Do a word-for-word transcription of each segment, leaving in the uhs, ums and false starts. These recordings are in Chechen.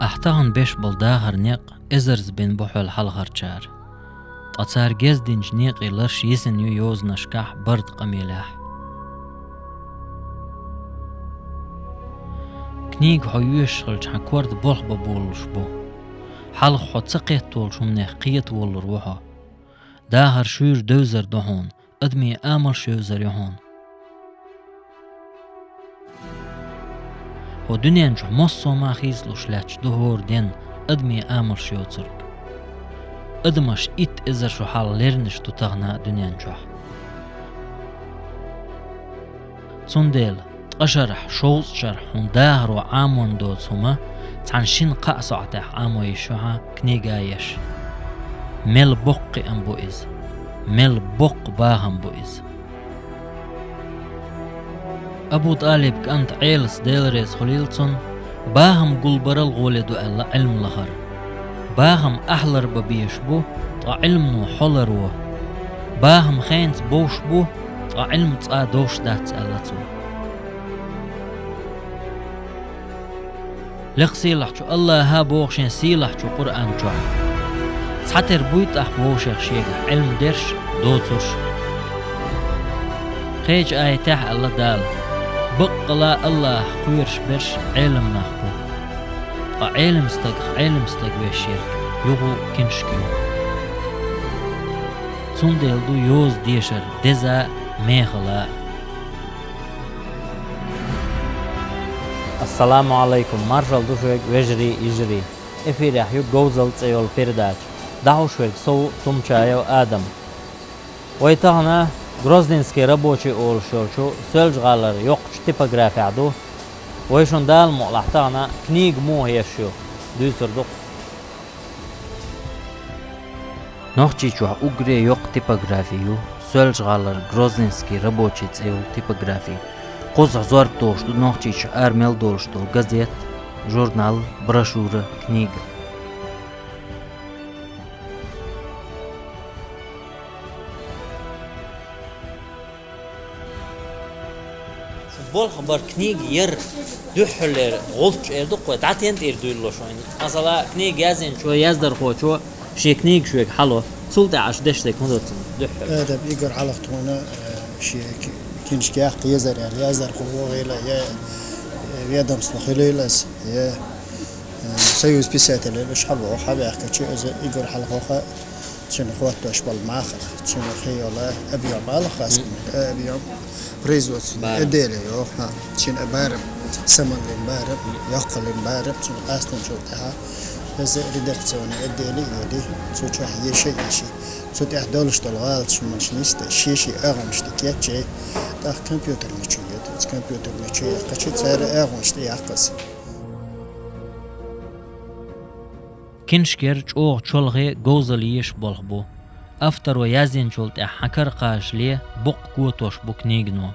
Ахь тахана беш болу дахар некъ эзарза бен бу хьол хьалхарчара. Ткъа цара гездинчу некъий ларш йисина ю йозанашкахь, барда къамелехь. Книга хьо йоьшуш хилча, хьан корта болх бан болалуш бу. Хьалха хьо ца кхетталучу хӀуманех кхета волалур ву хьо. Дахар шуьйра девзар ду хьуна, адамийн амалш йевзар ю хьуна. ХӀо дуьнен чохь массо а ма хийцалуш лаьтташ ду хӀора ден адамийн амалш йоцург. Адамаш итт эзар шо хьалха леринаш ду тахана а дуьнен чохь. Цундела ткъа шарахь, шовзткъа шарахь хьуна дахаро Ӏамонна доцу хӀума цхьана шина-кхаа сохьтехь Ӏамо йиш ю хьан книга а еш. Мел боккха кхиам бу иза. Мел боккха бахам бу иза. Абу ТӀалиб кӀанта Ӏелас, Дела реза хуьлийла цунна, бахам гулбарал гӀоле ду аьлла Ӏилма лахара. Бахам ахь ларбан безаш бу, ткъа Ӏилмано хьо ларво. Бахам хенца бовш бу, ткъа Ӏилма цкъа довш дац, аьлла цо. Лекха сийлахьчу АллахӀа боху шен сийлахьчу Къуръан чохь: «Цхьатера буй тӀаккха вовшех шегахь Ӏилма дерш, доцурш?» Кхечу аятехь аьлла Дала: «Баккъала АллахӀах кхоьруш берш Ӏелам нах бу». Ткъа Ӏелам стагах Ӏелам стаг веш ерг юха а киншка ю. Цундела ду йоза дешар деза а, мехала а. Ассаламу алайкум, маршалла ду шуьга, вежарий, йижарий. Эфирехь ю «Говзалла» цӀе йолу передача. ДӀахьош верг со ву, Тумчаев Адам. Вай тахана Грозненский рабочий олуш йолчу Соьлжа-ГӀалара йоккхачу типографехь ду. Вай шуна Дала мукъалахь тахана книга муха еш ю, дуьйцур ду-кх. Нохчийчохь уггаре йоккха типографи ю Соьлжа-ГӀалара Грозненский рабочий цӀе йолу типографи. Кхузахь зорба тухуш ду Нохчийчу ара мел долуш долу газет, журнал, брошюра, книга. Болх бар книга яр дуьххьарлера гӀулч эр ду-кх вай, дӀатен тӀера дуьйлало шуна. Масала, книга язйинчо, яздархочо шен книга шуьга хьало. Цул тӀаьхьа аша деш дерг хӀун ду цунна дуьххьара? Адам Игор хьалха тхуна, э, шен ки-, киншка яккха езар аьлла, яздархо вогӀийла, я, э, ведомство хуьлийла аса, я, э, союз писателей уьш хьабоху, хьабаьхкича, иза Игор хьалхоха Цуьнан хӀоттош болу мах, цуьнан хи йолу объём бала хасна, объём производственный отделе йоху, хьа, цуьнан барам, саманлин барам, йоккхаллин барам, цуьнан къастончул тӀаьхьа иза редакционный отделе а йоди, цу чохь еша а еши. Цу тӀехь долуш долу гӀалаташ хӀуманаш нисда, шен-шен агӀонаш тӀе кечъяй, тӀаккха компьютерный чу йоьду. Оцу компьютерный чу яьккхича, цара агӀонаш тӀе яккхаза. Киншкера чӀогӀа чолхе говзалла езаш болх бу. Авторо язйинчул тӀаьхьа хьан кара кхачале букъ готош бу книгано.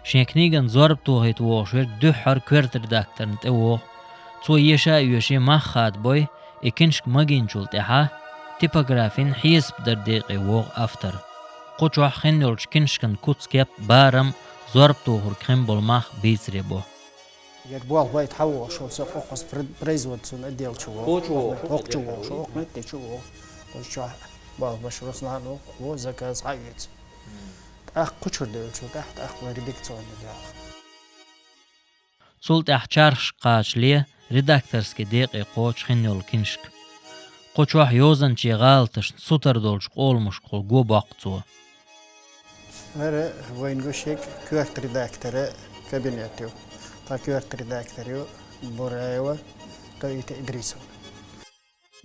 Шен книган зорба тохийта вогӀуш верг дуьххьара коьрта редакторна тӀе вогӀу. Цо еша а йоьший мах хадабой, и киншка магийначул тӀаьхьа типографин хьесап дар декъе вогӀу автор. Кху чохь хин йолчу киншкан куц-кеп, барам, зорба тохург хин болу мах бийцаре бо. Егар болх байта хьан вогӀуш, со къокхуз пр-, производственный отдел чу вогӀу. Кху чу вогӀуш, хӀокху чу вогӀуш, хӀокху метте чу вогӀу. Кху чохь болх беш Руслан ву, кху заказ хьаэца. ТӀаккха кху чуьра девллачул тӀаьхьа, тӀаккха вай редакционный делахь. Цул тӀаьхьа чархашка кхачале редакторский декъе кхочу хин йолу киншка. Кху чохь йозанчийн гӀалаташна сутара долчу къоламашкахула го боккху цо. ХӀара вайна гуш ерг коьрта редактора кабинет ю. Тхан коьрта редактор ю Бураева Тоита Идрисовна.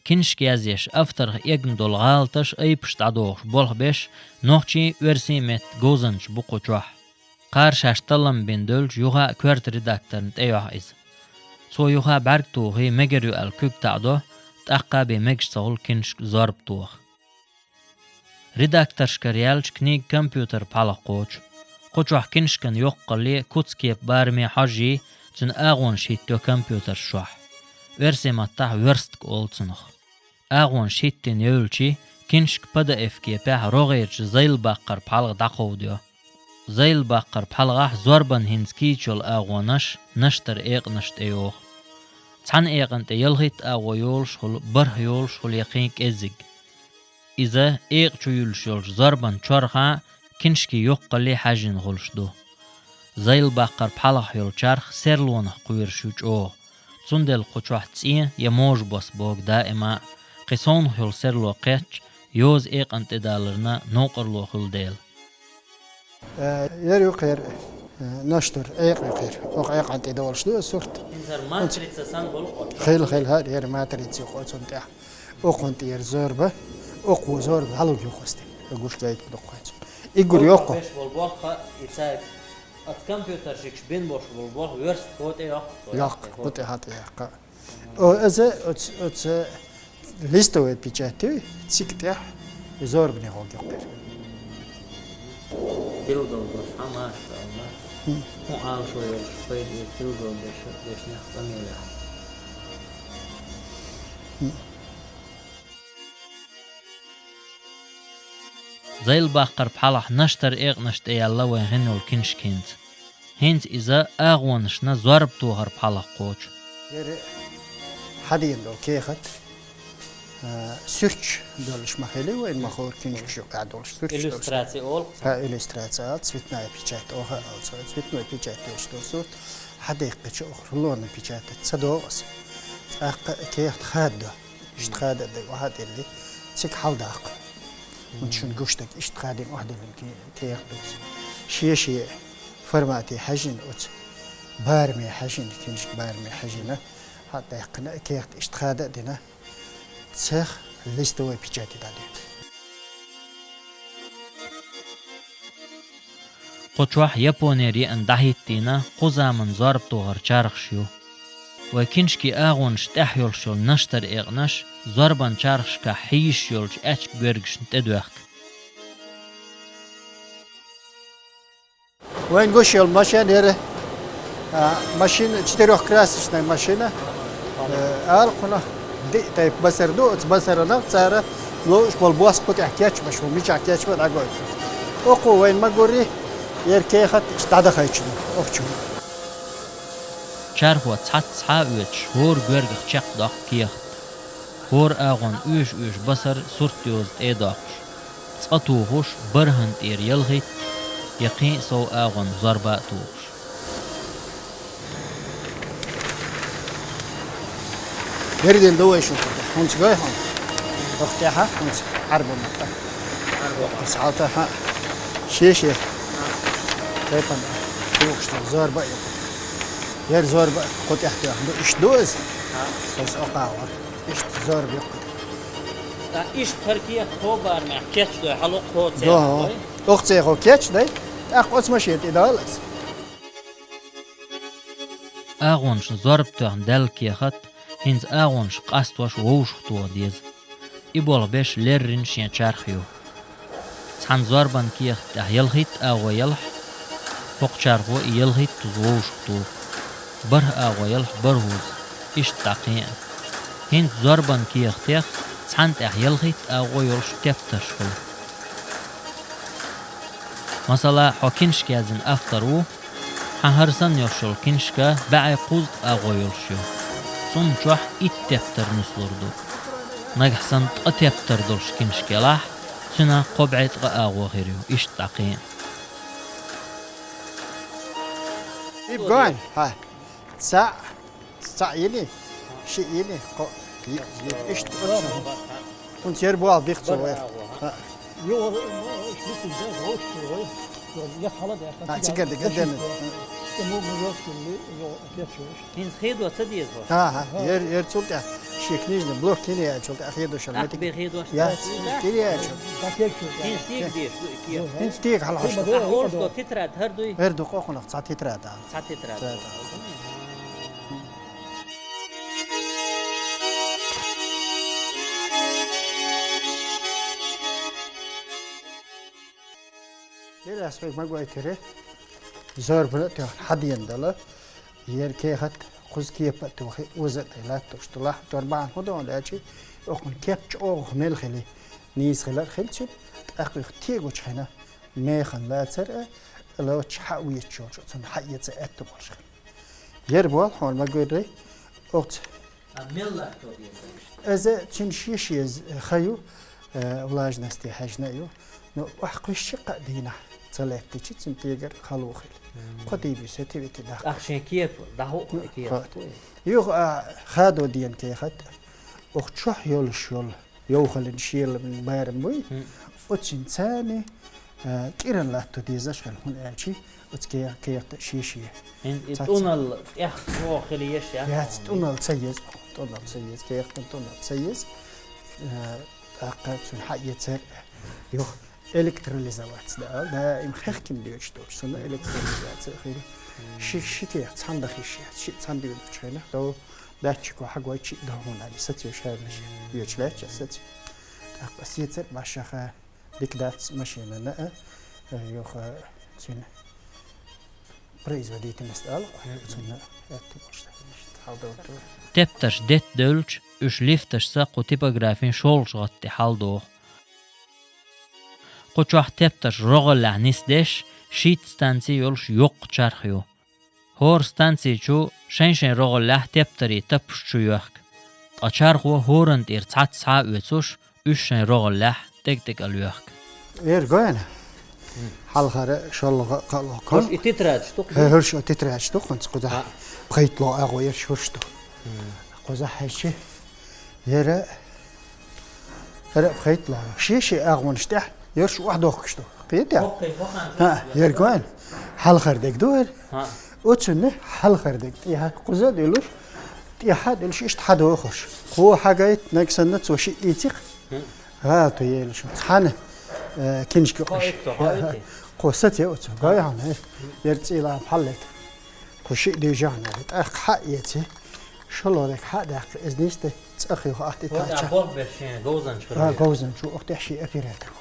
Киншка язъеш авторх эгна долу гӀалаташ айпаш дӀадохуш болх беш, нохчийн, оьрсийн меттан говзанчаш бу кху чохь. Кхара шаьш таллам бина девлча юха а коьрта редакторна тӀейохьу иза. Цо юха бӀаьрг тухий, мегар ю аьлла куьг таӀадо, тӀаккха бен мегаш ца хуьлу киншка зорба тоха. Редакторшкара яьлча книга компьютер пхьалгӀа кхочу. Кху чохь киншкан йоккхалле, куц-кеп, бараме хьожжий, цуьнан агӀонаш хӀиттайо компьютерш чохь. Оьрсийн маттахь верстка олу цунах. АгӀонаш хӀиттина евлчий, киншка П Д Ф кепехь рогӀерчу зайла баккхар пхьалгӀа дӀакховдайо. Зайла баккхар пхьалгӀахь зорбан хӀинца кийча йолу агӀонаш, наштар экъанаш тӀейоху. Цхьан экъан тӀе ялхитта агӀо йолаш хула, бархӀ йолаш хула я кхин кӀеззиг. Иза экъа чу юллуш йолча зорбан чорха киншки йоккхале хьаьжжина хуьлуш ду. Зайлабаккхара пхьалах йолу чарх серлонах кхоьруш ю чӀогӀа. Цундела кху чохь цӀен я можа бос богу даима а, кхин совнах йолу серло кхетча, йоза экъан тӀедаларна новкъарло хуьлу дела. Э, ер ю кхер, э, наштар, экъа ю кхер. Оха экъан тӀе долуш ду сурт. Инзар матрица сан болу кху. Хел, хел, хар, ер матрица ю кху цунна тӀехь. Окхун тӀера зорба, окху зорба, хьалуг ю кху сте. Гуш гайта доккхойцу. Игур йоккху. Беш болу болх, и цаьрга. Оцу компьютер шикаш бен болуш болу болх, верстак кху тӀе йоккху. Йоккху, кху тӀе хьа тӀе йоккху. О, иза оц-, оцу листовой печатью, циг тӀехь, и зорбане гӀо геккхира. Билгал долуш, хьан машта алма? Хм. ХӀун Ӏалашо йолуш, пайда эца билгал деш, дешнех къамелехь. Хм. Зайлабаккхара пхьалахь наштар экъанаш тӀе яьлла вайн хин йолу киншка хӀинца. ХӀинца иза агӀонашна зорба тохар пхьалах кхочу. Ер хьадийна долу кехат, а, суьрташ долуш ма хили вайн, ма хуур киншкаш юкъахь долуш суьрташ долуш. Иллюстрация олу цхьа. Ха, иллюстрация ал, цветная печать, оха ал цо, цветной печать долуш долу сурт. Хьадеккхича оха рулонный печать ца догӀу аса. ТӀаккха кехат хададо. Иштта хада дай охьа а делли, цига хьалдаккха. ХӀунда шуна гуш дерг иштта хадийна охьа деллина ке-, кехат ду аса. Шен-шен формате хьаьжжина оцу, бараме хьаьжжина, киншка бараме хьаьжжина, хьа а даьккхина, кехат иштта хада а дина, цех листовой печати дӀадуьйцу. Кху чохь Японера еана дӀахӀиттийна кху заман зорба тохар чархаш ю. Вай киншки агӀонаш тӀехь йолуш йолу наштар экъанаш зорбан чархашкахь хьийзаш йолчу аьчка гоьргашна тӀедоьхку. Вайн гуш йолу машина яра, а, машина, четырёхкрасочная машина. Э, алкхунах диъ тайпа басар ду, оцу басаранах цара ловуш болу бос кху тӀехь кечбаш ву, мичахь кечба дӀагойту. Окхо вайн ма гурри, ер кехат иштта дӀадахайчу охчу. Чархо цхьацца схьа а оьцуш, хӀора гоьргах чекхдоккху кехат. ХӀора агӀон оьш-оьш басар сурт йоза тӀе а доккхуш, цкъа тухуш, бархӀан тӀера ялхитта, я кхин а сов агӀон зорба а тухуш. Бердин ду вай шу кху тӀехь. ХӀунца гой хьуна? Ох тӀехьа, хӀунца Ӏарба ма тӀа. Ӏарба. Охкуш хьалта, хьа. Шешер. Тайпана. Тухуш ду, зорба а ю. Ер зорба а кху тӀехь тоьхна ду. Иштта ду иза? Хьа. Иза окхагӀор. Иштта зорба ю кху тӀехь. Ткъа иштта хӀара кехат кхо барамехь кечдой, хьало кхо цехьа дой? Ох цехьо кечдай, тӀаккха оцу машина тӀе дала аса. АгӀонашна зорба тоьхна даьлла кехат, хӀинца агӀонаш къастош вовшахтоха деза. И болх беш леррина шен чарх ю. Цхьана зорбан кехат тӀехь ялхитта агӀо ялахь, хӀокху чархо и ялхиттаза вовшахтуху. БархӀ агӀо ялахь бархӀуза, иштта дӀа кхин а. ХӀинца зорбан кехатех цхьана тӀехь ялхитта агӀо йолуш тептарш хуьлу. Масала, хьо киншка язйина автор ву, хьан хӀара санна йолуш йолу киншка бӀе кхузткъа агӀо йолуш ю. Цунна чохь итт тептар нислур ду. Нагахь санна ткъа тептар долуш киншка ялахь, цуьнан кхо бӀе ткъа агӀо хир ю, иштта дӀа кхин а. Ибган, хьа, цхьаъ, цхьаъ йили, шиъ йили, кхо, и, и, иштта оцу. ХӀунца ер боху бих цо вайх. ХӀа. Югъа, ну, иш бисина деза, вовшахтур вай. Югъа, я хала дехка. А, цигара дика дена. Тимур Мужоткинли, югъа, кечуш. ХӀинца хедо ца деза хьо? ХӀа, хӀа. Ер, ер цул тӀехь шен книжный блок кини яьлчул тӀехь хедо шал метиг. Бе хедо. Я, кини яьлчул. Да кечуш. ХӀинца тига деш, ду, и кехат. ХӀинца тига хьала хьошта. А, олуш до тетрадь хӀара дуй? ХӀара ду кхокхунах, цхьа тетрадь ала. Цхьа тетрадь. Цхьа тетрадь. Дера ас хьоьга ма гойтира, зорбана а тоьхна хьадена дала, ер кехат кхуза кепа а тухий, оза а тӀе латтош ду лахь, тор бахьана хӀун ду аьлчи, окхун кеп чӀогӀа мел хили, нийса хилар а хила цуьнан, тӀаккха юха тегучу хенахь механ лацар а, лоцуш хьа а везачу йолчу, цунна хьа а эца аьтту болуш хила. Ер боху хьуна ма гуьррий, оцу А мел латто деза? Из цуьнан шен-шен ха ю, э, влажность хьаьжна а ю. Ну, охьа кхуьссича кхаа дийнахь ца лаьттича, цуьнан тӀегара хало хила. Кхо дийбуьйса тивити даккха. Ах шен кепа, дӀахо а кепа. Юха, а, хадо дена кехат, оха чохь йолуш йолу йовхаллин шелан барам буй, оцуьнан царна, а, кӀиран латто дезаш хила, хӀунда аьлча оцу ке-, кехата шен-шен. ХӀинца и тӀунал тӀех чӀогӀа хила еш яц? Яц, тӀунал ца еза, тӀунал ца еза, кехатан тӀунал ца еза. А, тӀаккха цуьнан хьаэцар юха электролизоваться дан аьлла, даим хехкина доьдуш долуш, цунна электролизация хила. Ши, ши кехат цхьаьна даха йиш яц, шиъ цхьаьна доьдучу хенахь, до датчико хьагойчу шиъ даха хӀунда аьлча, сацо шарнаш йоьдуш лаьтташ сацо. ТӀаккха сецар а башаха дика дац машинана а, юха цуьнан производительность ала кху, цунна аьтту болуш дац. Хьалдовту. Тептарш детта девлча, уьш лифташца кху типографин шолгӀачу гӀатта тӀе хьалдоху. Кху чохь тептарш рогӀаллехь нисдеш, шийтта станци йолуш йоккха чарх ю. ХӀора станци чу шайн-шайн рогӀаллехь тептарийн таппаш чу йоьхку. Ткъа чархо хӀоранна тӀера цхьацца схьа а оьцуш, уьш шайн рогӀаллехь тӀег-тӀегал йоьхку. Эр гойна? Хьалхара шолгӀа а кхоалгӀа. ХӀорш и тетрадаш ду-кх? ХӀе, хӀорш и тетрадаш ду-кх, хӀинца кхузахь. А. ПхийтталгӀа агӀо ерш хӀорш ду. Кхузахь хьаьжчи. Яра, яра пхийтталгӀа. Шен-шен агӀонаш тӀехь ерш охьадохкуш ду. Кхетий? ХӀокхуьй, хӀокхуьй. ХӀаъ, яра гойна. Хьалхара дег ду яра. ХӀаъ. Оцунна хьалхара дег тӀехьа кхуза а дуьллуш, тӀехьа а дуьллуш, иштта хьадохуш. Кхо хьагайта, наг санна, цо шиъ дийци-кх. ГӀалат елаш. Цхьана, э, киншка кхо къуш. Кхо саце оцу. Гой хьуна, яра цӀий лам хьаллета. Кху шиъ дуьйжахьана, тӀаккха хьаэци, шолгӀа дег хьа а даьккхи, иза нисде цӀа хьоьху атта этажа. Говзанча хир ву. А, говзанча ву, оха тӀехь шен оператор ву.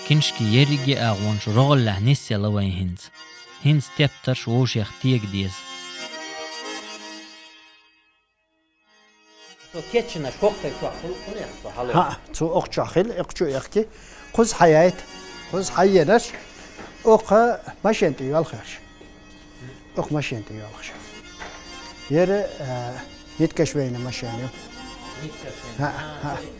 Киншкин ерриге а агӀонаш рогӀаллехь нисъелла вайн хӀинца. ХӀинца тептарш вовшех тега деза. Со кечйинарш хӀокху тайпа чохь хуьлу, хуьлу яхь со хьалха? ХӀаъ, цо окху чохь хила, окху чу а яхки, кхуза хьаяйта, кхуза хьаенарш, окху машен тӀе йоьлхуш. Окху машен тӀе йоьлхуш. Яра, а, ниткаш вайна машен ю. Ниткаш вайна. ХӀаъ, а, хӀаъ.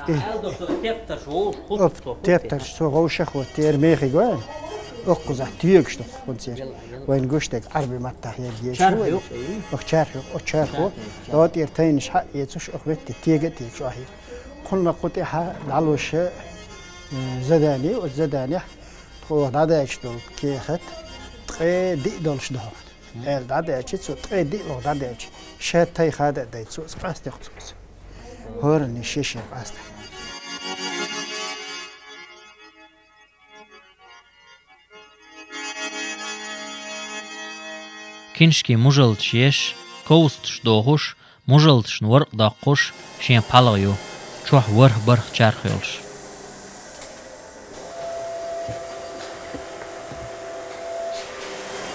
Э, аьлла долуш, тептарш вовшах хӀутту, оп, цо хӀутту. Тептарш цо вовшах хӀутту, яра мехиг вайн. Окхузахь тоьгуш ду хӀунцера. Вайн гуш дерг Ӏарби маттахь ерг еш ю вайн. Чарх ю. Ох, чарх ю, ох, чархо. Чарх ю, чарх. ДогӀа тӀера тайнаш хьаэцуш, ох, метте тега а тегаш ахьийра. Кхунна кху тӀехьа дӀалуш, э, задани, оцу заданехь тхо дӀадаьлча долу кехат ткъе диъ долуш ду хьуна. Аьлла дӀадаьлча, цо ткъе диъ лугӀа дӀадаьлча, ша тайха а дай, цо аса къастийна цо аса. ХӀоранна шен-шен къаста. Киншкин мужалташ еш, ковзаташ дохуш, мужалташна варкъ доккхуш, шен пхьалгӀа ю, чохь ворхӀ-бархӀ чарх йолуш.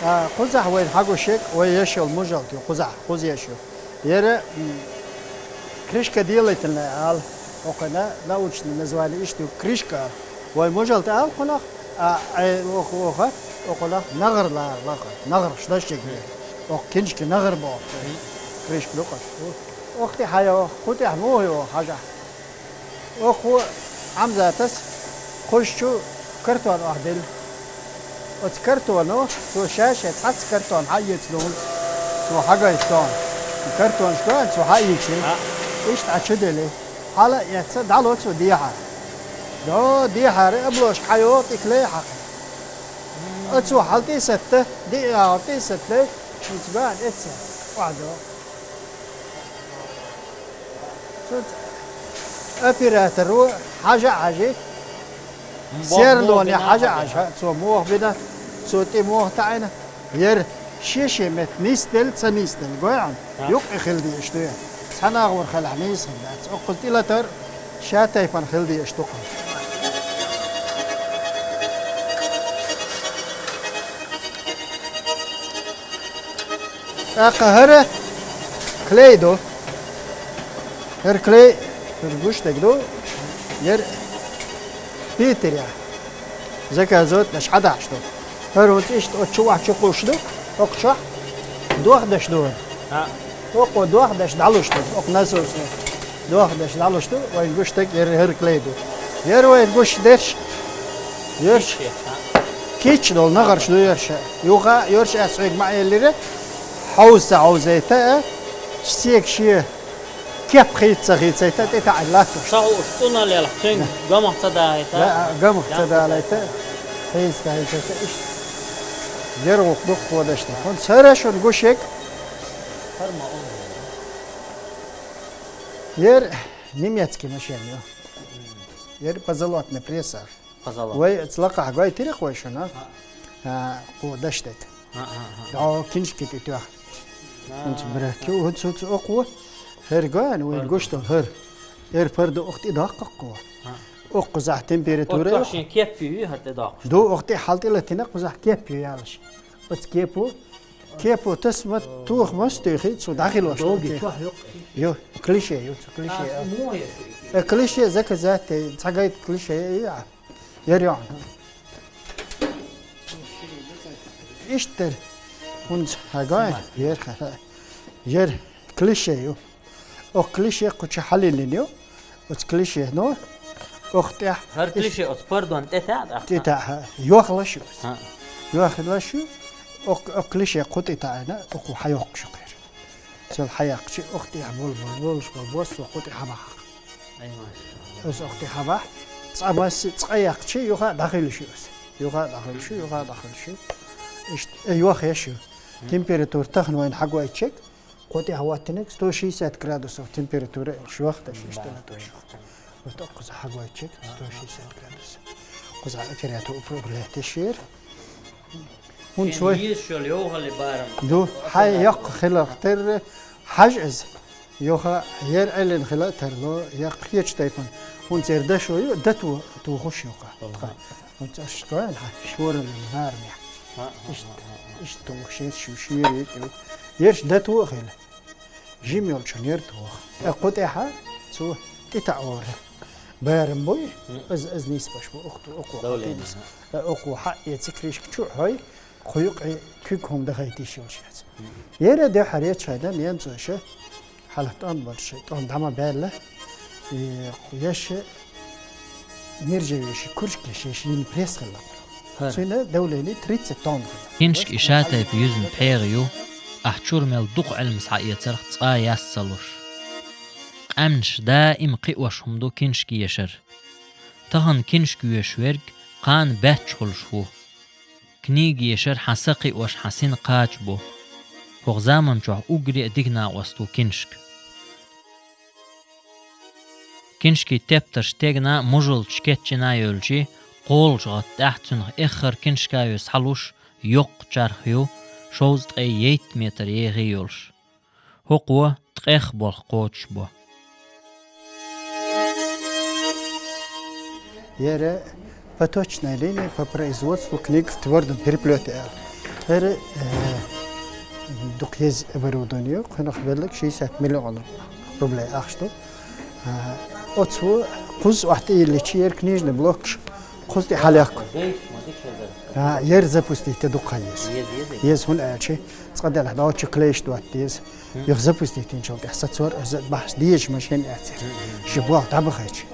А, кхузахь вайна хьагуш ерг, вай еш йолу мужалт ю, кхузахь, кхуза еш ю. Яра, м, крышка делательная ала, окхуьнан научный название иштта ю, крышка ала. Вай мужалт ала кхунах, а, э, оха, оха, окхунах нагӀар лара лаха, нагӀар шнашчиг ве. Оха киншки нагӀар боху. Крышка ду кху. Оха тӀе хьайо, кху тӀехь муха йо, хьажахь. Оха Хьамзатас кхуза чу картон охьаделла. Оцу картоно цо ша-ша цхьацца картон хьаэца луьйцу. Цо хьагайта тхуна. Картонаш гоьна цо хьаийцира. А. Иштта Ӏа чу дели. Хьала а эцна, дӀало цо дехьа. До дехьара обложка хьайо, тӀе клей хьакхи. Оцо хьал тӀе а сатта, диъ агӀор тӀе а сатта, хӀинца гоьна эцна. Охьадо. Цуьнца операторо хьажа а хьажи, м, сернуне хьажа а хьажа, цо муха бина, цо тӀе муха таӀийна, яра шен-шен метта нисделла, ца нисделла, гой хьуна, юккъе хила дезаш ду. Цхьана агӀор хилахь нийса хила дац. Окхуза тӀе латар ша тайпана хила дезаш ду-кх. ТӀаккха хӀара клей ду. ХӀара клей, хӀара гуш дерг ду. Яра Питерехь заказотнаш хьадахьаш ду. ХӀара хӀунца иштта оцу чу охьа чу кхуш ду, окху чохь дохадаш ду хӀара. А. Окхо дох деш дӀалуш ду, окх насос. Дох деш дӀалуш ду, вайн гуш таг ер хӀара клей ду. Ер вайн гуш дерш, ерш кич дол нагӀарш ду ерш. Юха ерш ас хьиг ма эллира, хьовза хьовзайта, а, стек ши кеп хийца хийцайта, тӀе таӀ латтуш. Ша уж цӀуна лелах, цуьнга гамах ца дахайта. Да, гамах ца далайта, хийца хийцайта, ишт. Ер вух дух кодашна. Хун сара шун гушек. Ер немецкий машина ю. Ер позолотный пресса. Позолотный. Вай цлаках гой тирих вай шуна. А, ку даштет. А, а, а. Да киншки ти тюа. Унц бра. Кю хуц хуц окхо. Хер ган, вай гушто хер. Ер парда ухти даккакку. Окхо зах температура. Окхо шин кеп ю хар те дак. Ду ухти халтила тина ку зах кеп ю ялш. Оц кепу. Кепу тас ма тух мас тихи цу дахилош. Долги чух юк. Ю, клише ю, цу клише. А, муе. Э, клише заказать, цагайт клише, я. Ер ю. Иштер. Унц хагай, ер ха. Ер клише ю. О клише куча халилин ю. Оц клише, но. Ох тя. Хар клише оц пардон тета. Тета, ха. Йохлашу. Ха. Йохлашу. Ох, ох клише кутита айна, ох хайок шукер. Цел хаяк чи ох тя бол бол бол бол бос ва кути хабах. Ай маш. Оц ох тя хабах. Цамас цаяк чи юха дахил шус. Юха дахил шу, юха дахил шу. Ишт, э, йох яшу. Температура тахн вайн хагвай чек. Кути хаватинек сто шестьдесят градусов температура шуах да шиш тана то шуах. Вот окхо хагвай чек сто шестьдесят градусов. Куза оператор управлять шир. Хун свой. Ишол йохали барам. Ду, хай як хилах тер хаж из. Йоха ер элен хила терло, як хеч тайпан. Хун цер дашо ю, дату ту хуш йока. Хун цаш тоен ха, шоралин бармя. Ишт, ишт ту шер шу шири ту. Ерш дату хила. Жим йолчун ер ту. Э, кутеха, цу тита оре. Барам буй, аз, аз нис баш бу, ухту, уху. Давление, хатинис. Э, уху ха, е цикришк чу хой, хуюк, э, кюк хум дахай тиш йолш яц. Ере де харе чайда, мен цу ше, халат он больше, он дама белла. И яше, нержавеющий, куршки ше, ше, не пресс хала. Ха. Цуна давление тридцать тонн. Киншк иша тайп юзн пхьегъ ю, ахчур мел дукх Ӏилмас хьаэцарх цкъа яс ца луш. Къаьмнаш даим кхиош хӀума ду киншк ешар. Тахан киншк веш верг кхана баьчча хуьлуш ву. Книга ешар хьан са кхиош хьан син кхача бу. ХӀокху заманчохь уггаре а дика накъост ву киншк. Киншкий тептарш тегна мужалчу кеччина а йолчий, кхолачу гӀаттехь цуьнах эххар киншка йоьсу хьалуш йоккха чарх ю, шовзткъе ейтта метр еха йолуш. ХӀокхо ткъех болх кхочуш бо. Яра поточная линия по производству книг в твёрдом переплёте аьлла. ХӀара, э, дукха еза оборудование ю, кхунах беллаг шестьдесят миллион рублей ахча ду. А, оцу кхуза охьатаилличи яра книжный блокаш кхуза тӀе хьалехку. А, яра запустить дукха еза. Еза, еза. Еза хӀун аьлчи, цкъа делахь долчу клейш дотта деза. Юха запустить йинчул тӀаьхьа сацор, бахьаш дезаш машина эцира. Ши болх дӀабахайча.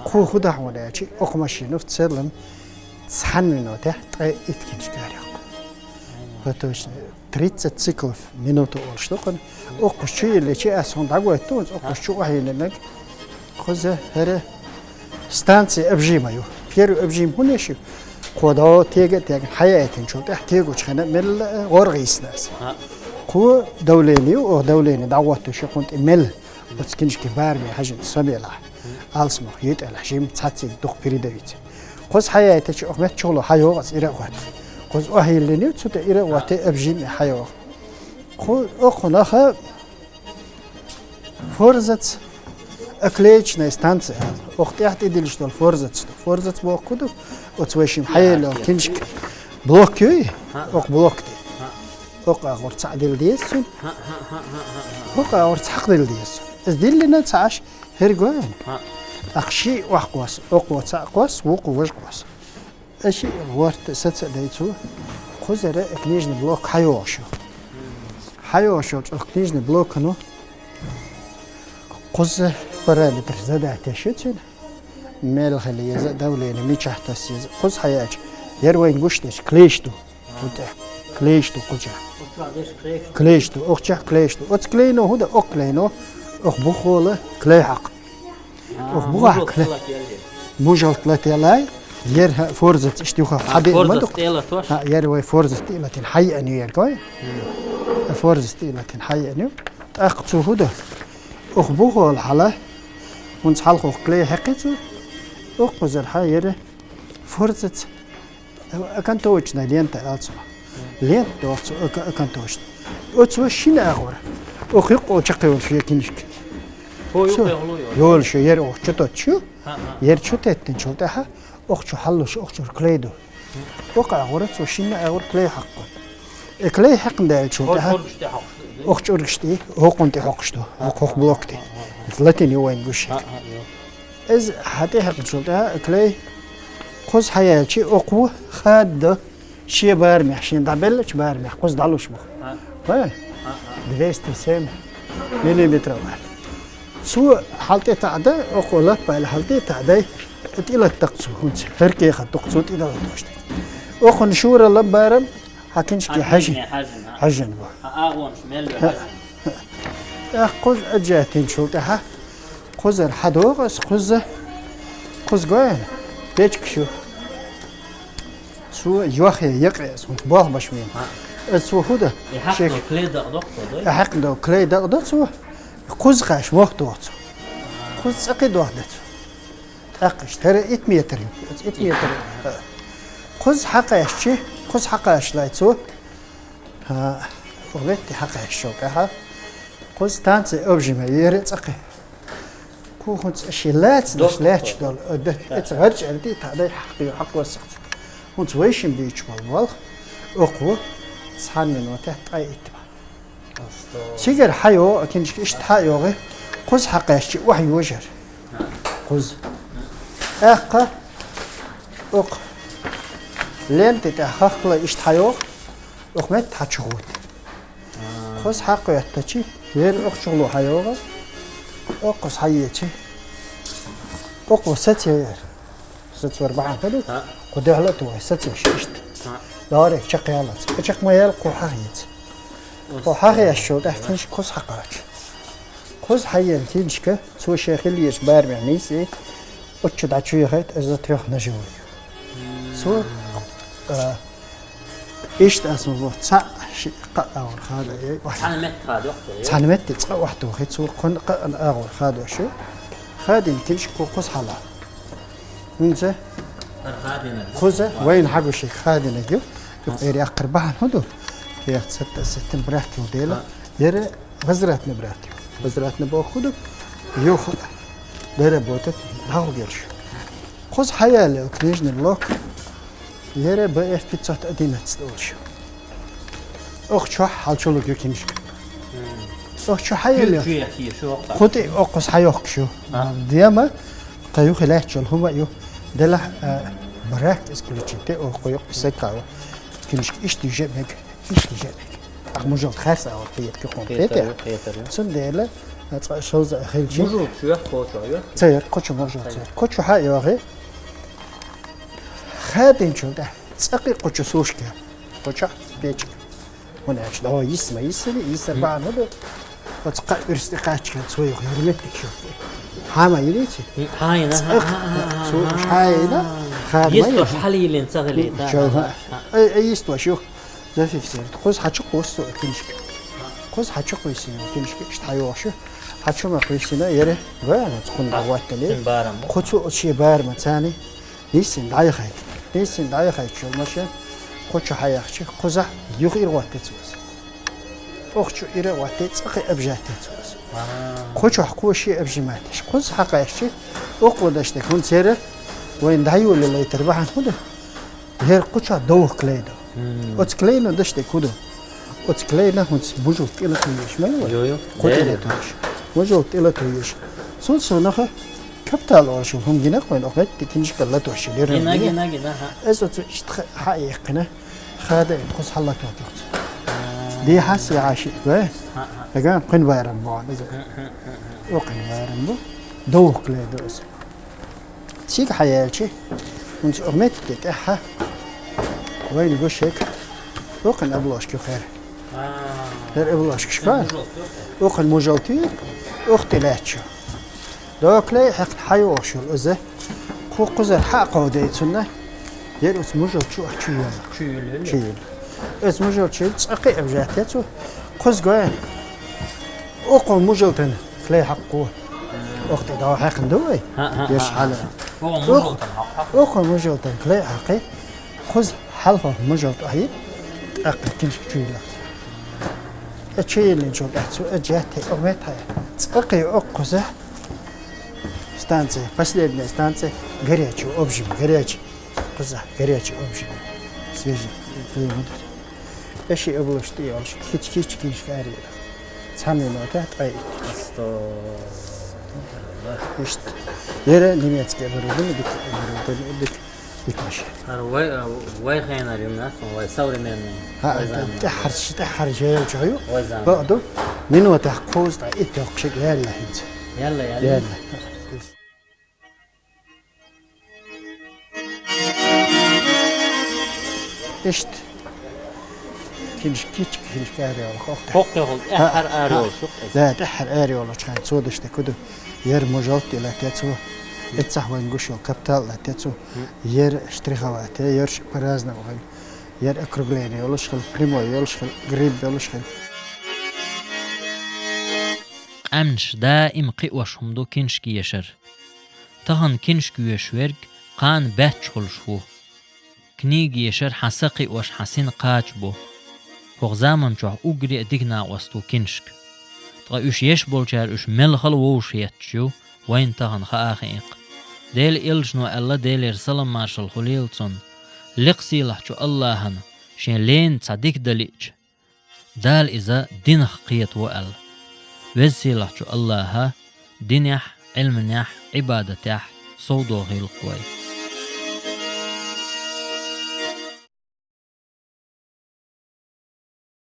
Кху хӀу дахьа ван аьлчи, окху машина в целом цхьана минутехь ткъе итт киншка йоккху. Потому что тридцать циклов в минуту олуш ду кхуьнан. Окхуш чу йилличи, ас хӀун дӀагойту, окхуш чу охьайиллинарг. Кхуза хӀара станция обжима ю. Первый обжим хӀун еш ю? Кхо до тега а тегна хьаяйтинчул тӀаьхьа тегучу хенахь мелла а гӀор гӀийсина аса. Кхо давление ю, оха давление дӀагӀоттуш ю кхунна тӀе мелла. Оцу киншки бараме хьажина со белахь. Алсамох йитӀелахь жим цхьаьцциг дукха передавить. Кхуза хьаяйтича оха меттачух ло хьайогӀу аса ира а гӀотта. Кхуза охьайиллина ю, цу тӀе ира а гӀоттий обжиме хьайогӀу. Кху, окху наха Форзац, оклеечная станция. Ох, тӀехь тӀедиллаш долу форзац ду. Форзац боху ду? Оцу вай шим хьаелла киншка блок юй? Ох, блок тӀе. Ох, агӀор цхьаъ дилла деза цуьнан. Ох, агӀор цхьаъ дилла деза. Иза диллина ца Ӏаш, хӀерга вайн. Ах ши охкхос, окхо цхьаъ кхос, вукхо важа кхос. Аша гӀорта саца а дайцу, кхузара книжный блок хьайогӀуш ю. ХьайоагӀаш йолча книжный блокано кхузза параметр задать деш я цун. Мел хила еза, давление мичахь тасса еза. Кхузза хьаяьлча, яр вайна гуш деш, клейш ду. Кху тӀа. Клейш ду кхуза. Клейш ду, охча клейш ду. Оцу клейно хӀун дан, оху клейно, оху бухахула клей хьакха. Ох, бухахь клей. Мужалт лателай, яр форзац иштта юха хьабе ма ду. ХӀа, яр вай форзац тӀе латина хьайеана ю яр гой. Форзац тӀе латина хьайеана ю. ТӀаккха цу хӀун дан? Ох, бухахула хьала. ХӀунца хьалха ох клей хьекхи цу. Ох, кхузара хьа яр форзац. Окантовочная лента аьлла цунах. Лента доху цу ока-, окантовочная. Оцо шина агӀор. Ох, юккъо чаккхе йолуш я кинишка. Хо юккъе хӀулло йолуш. Йолуш я, яр ох чу тоттуш ю. Яр чу теттинчул тӀаьхьа, ох чу хьаллуш, ох чуьра клей ду. Ох агӀора цо шина агӀор клей хьаккхо. Э, клей хьаькхна даьллачул тӀаьхьа. Ох чуьргаш тӀе, хӀокхунна тӀе хьокхуш ду. Ох, хӀокху блок тӀе. Латина ю вайн гуш. Иза хьа тӀе хьаькхначул тӀаьхьа клей кхуза хьаяьлчи, окхо хададо шен барамехь, шен дӀабеллачу барамехь кхуза дӀалуш бу. Понял? Двести семь миллиметров. Цо хьал тӀе таӀадай, окхо лаппайла хьал тӀе таӀадай, тӀе латтакх цо, хӀунца хӀара кехат дукха цо тӀе далла дош дай. Окхунна шура лаббарам, хьа киншке хьажи-, хьажина бу. ТӀаккха кхуза аджатинчул тӀаьхьа, кхузара хьадогӀу ас, кхуза, кхуза гоьна, печкаш ю. Цо йохъе якъе ас, хӀунца болх баш вийна. Ас цо хӀун дан? Шех. Хьакъ до, клей дакъа до цо. Кхуза кхаьш мохк доху цо. Кхуза цӀакхи дохда цо. ТӀаккха иштта, хӀара итт метр ю. Итт метр ю. Кхуза хьакхаьшчи, кхуза хьакхаьшлай цо. ХӀа, метте хьакхаьшчул тӀаьхьа. Кхуза станция обжима, яра цӀакхи. Кху хӀунца ши лаьцна лаьтташ долу, э, д-, эца гӀарчӀ аьлла тӀе таӀадай хьакхо-, хьакхо сахца. ХӀунца вайшин бийчу болу болх, окхо цхьана минотехь ткъе итт бан. Цигара хьайогӀу, а киншка иштта хьайогӀи, кхуза хьакхаьшчи охьа йожар. Кхуза. ТӀаккха окху ленти тӀехь хахкалай иштта хьайогӀу, окху метта хьачу гӀуьйту. Кхуза хьакхоьттачи, яра окху чугӀло хьайогӀу, окхуза хьаечи, окхо саца яр. Сацор бахьана хӀун ду? Кху дуьхьал а тухий, сацош иштта. ДӀаре чекхъяллалц. Чекх ма ял, кху хьахийца. Кху хьахийчул тӀаьхьа киншка кхуза хьакхача. Кхуза хьаена киншка, цо шен хила езачу барамехь нийса, оцу чу дӀа чу яхайта, иза трёх ножевой. Цо, а, иштта ас ма боху, цхьаъ, шиъ, кхаъ агӀор хада яй. Цхьана метте хада йоккху, цхьана метте цкъа охьатохи, цо кхунна кхаъна агӀор хадош ю. Хадийна киншка кху кхуза хьала. ХӀинца кхуза вайна хьагуш хадийнарг ю. Юха эр яккхар бахьана хӀун ду? Кехат сатта сеттина брат ю дела. Яра возвратный брат ю. Возвратный боху хӀун ду? Юха доработать дӀагӀо гелш. Кхуза хьаяьлла книжный блок. Яра Б Ф пятьсот одиннадцать олуш. Ох чохь хьалчулуг ю киншка. Ох чу хьаяьлла. Кху тӀе окхуз хьайохкуш ю. Дема, кху юхи лаьтташ йолу хӀума а ю. Делахь, а, брак исключить, охьа кху юккъе сагкхао. Киншка иштта йижа а мега, иштта йижа а мега. Ахь мужалт харц а вара кхетар ю, кхетар ю. Цундела, а, цкъа шовзткъа а хилчи. Мужалт шу ю, кхочо ю? Ца яр, кхочу мужалт ца яр. Кхочу хьа а йогӀи. Хадинчул тӀаьхьа цӀаккхи кхочу сушке. Кхочу печка. ХӀунда аьлча, дӀо йисма йисина, йисар бахьана хӀун ду? Оцу кхаа уьрса тӀе кхаччалц цо юха яра меттиг шуьга. Хьама йилийци? Хьайна, цо хьайна, хадма йилийци? Йистош хьалийлина ца хилийта. Чо, ха. Ай, ай, йистош ю. Зафиксируй. Кхуза хьачу кхуссу киншка. Кхуза хьачу кхуьссина киншка, иштта хьайохуш ю. Хьачу ма кхуьссина, яра, ва, оцу кхунна дӀагӀоттали. Кху цу оцу шен барма царни. Нийсса дӀаяхайта. Нийсса дӀаяхайта шо машен. Кху чу хьаяхча, кхузахь юха иргӀоттац ваза. Ох чу иргӀоттац, цӀаккхе обжатац ваза. Кху чохь кхо ши обжиматаш. Кхуза хьакхаьшча, охкъо даш дерг хӀунда церан вайна дӀайолалайтар бахьана хӀун ду? ХӀера кху чохь довха клей ду. Оцу клейно даш дерг хӀун ду? Оцу клейна хӀунца мужалт тӀе латуьйш ма ю вай? Йо, йо. Кху тӀе латуьйш. Мужалт тӀе латуьйш. Цул совнаха каптал олуш йолу хӀума гина кхойна, охьа метте киншка латош йолу. Гина, гина, гина, хӀа. Аса оцу иштта хьа а яьккхина, хада а кхуза хьалатотух цу. Дехьа сехьа шиъ вай. Ага, кхин байрам бу иза. О, кхин байрам бу. Довх клей ду иза. Цига хьаяьлчи, хӀунца ометте тӀехьа вайна гу шек. О, кхин обложка хер. Хер обложка шка. О, кхин мужалти, ух, тӀе лаьттачу. Доклей хьекхна хьайохшул иза. Кху кхузар хьакховдей цунна. Ер уц мужал чу а чу йола. Чу йола. Чу йола. Эс мужал чу йола, цӀакхи обжатте цу. Кхуз гой. Окхо мужалтан клей хьакху. Охте дав хьекхна ду вай. Ха, ха, Еш ха, ха. Хьала. Окхо мужалтан хьакху. Окхо мужалтан клей хьакхи. Кхуз хьалхо мужалт ахи. ТӀаккха кинш чу йола. Э, чу йола чу тӀехь цу, э, джатте, о, метхьа. ЦӀакхи окхуза. Станция, последняя станция, горячий обжим, горячий. Кхуза, горячий обжим. Свежий. Эши облаш тӀе йолаш, кич-кич киншка ари. Цхьа минута, тӀай. Астагфирулла. Ишт. Ера немецкий оборудование, дик оборудование, дик, дик машина. Ар вай, а, вай хенар юм, да? Вай современный. Ха, вай заман. ТӀехьар, тӀехьар жел чаю. Вай заман. Баъду, минута кхуз тӀа ит йокшик яла хинца. Яла, яла. Яла. Ишт. Кинш, кич-, киншка ари йола, хохте. Хохте хол, тӀехьар ари йола, шух. Да, тӀехьар ари йола, чхай цодаште куду. Ер мужалт ила тецу. Эццахь вайн гушо каптал ила тецу. Ер штриховать, ер ш-, по-разному вайн. Ер округление йолаш хил, прямой йолаш хил, гриб йолаш хил. Къаьмнаш даим кхиош хӀума ду киншка ешар. Тахан киншка веш верг кхана баьчча хуьлуш ву. Книга ешар хьан са кхиош хьан сина кхача бу. ХӀокху заманчохь уггаре а дика накъост ву киншка. Ткъа уьш еш болчара уьш мелхала вовшах етташ ю, вайна тахана хаа хиъна-кх. Делан элчано аьлла, Делера салам-маршалла хуьлийла цунна, лекха сийлахьчу АллахӀана шен лена цхьа дика дан лиъча, Дала иза динах кхетаво аьлла. Веза-сийлахьчу АллахӀа динехь, Ӏилманехь, Ӏибадатехь совдохийла-кх вай.